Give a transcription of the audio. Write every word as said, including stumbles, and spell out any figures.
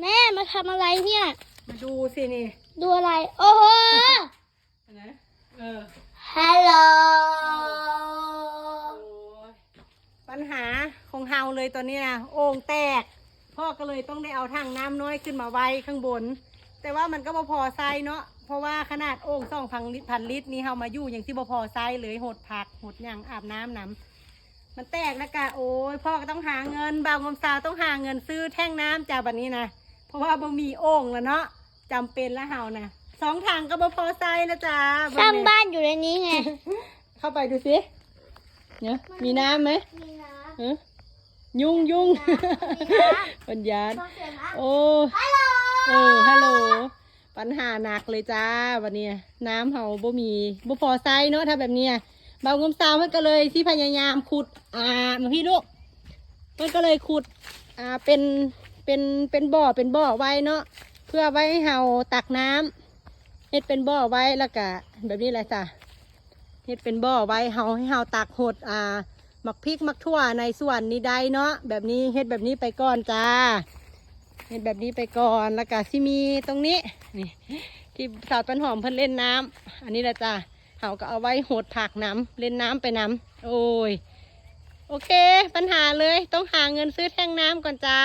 แม่มาทำอะไรเนี่ย มาดูสินี่ ดูอะไร โอ้โห เห็นไหมเออ ฮัลโหล โอ้ยปัญหาของเฮาเลยตอนนี้นะโอ่งแตก พ่อก็เลยต้องได้เอาถังน้ำน้อยขึ้นมาไว้ข้างบน แต่ว่ามันก็บ่พอใช้เนาะ เพราะว่าขนาดโอ่งสองพันลิตรพันลิตรนี่เฮามาอยู่ยังที่บ่พอใช้เลยหดผักหดหยังอาบน้ำนำมันแตกแล้วกะโอ้ยพ่อก็ต้องหาเงินบ่าวงมสาวต้องหาเงินซื้อแท่งน้ำจ้าบัดนี้นะเพราะว่าบ่มีโอ่งแล้วเนาะจำเป็นแล้วเฮานะสองถังก็บ่พอใช้แล้วจ้า สร้างบ้านอยู่ในนี้ไง เข้าไปดูสิเนี่ยมีน้ำไหม มีน้ เออยุงยุง ำมีน้ำ ปัญญาณ ฟังเสียงน้ำ โอ้ ฮัลโหล เออฮัลโหล ปัญหาหนักเลยจ้าวันนี้ น้ำเฮาบ่มีบ่พอใช้เนาะถ้าแบบเนี้ยบ่าวงมสาวเพิ่นก็เลยที่พยายามขุด อ่ามาพี่ลูกเพิ่นก็เลยขุด อ่าเป็นเป็นเป็นบ่อเป็นบ่อไว้เนาะเพื่อไว้ให้เฮาตักน้ำเฮ็ดเป็นบ่อไว้แล้วก็แบบนี้แหละจ้ะเฮ็ดเป็นบ่อไว้เฮาให้เฮาตักหดอ่าหมักพริกหมักถั่วในสวนนี้ได้เนาะแบบนี้เฮ็ดแบบนี้ไปก่อนจ้า เฮ็ดแบบนี้ไปก่อนแล้วก็สิมีตรงนี้นี่ที่สาวต้นหอมเพิ่นเล่นน้ำอันนี้แหละจ้าเฮาก็เอาไว้หดผักนำเล่นน้ำไปนำโอ้ยโอเค ปัญหาเลยต้องหาเงินซื้อแท่งน้ำก่อนจ้า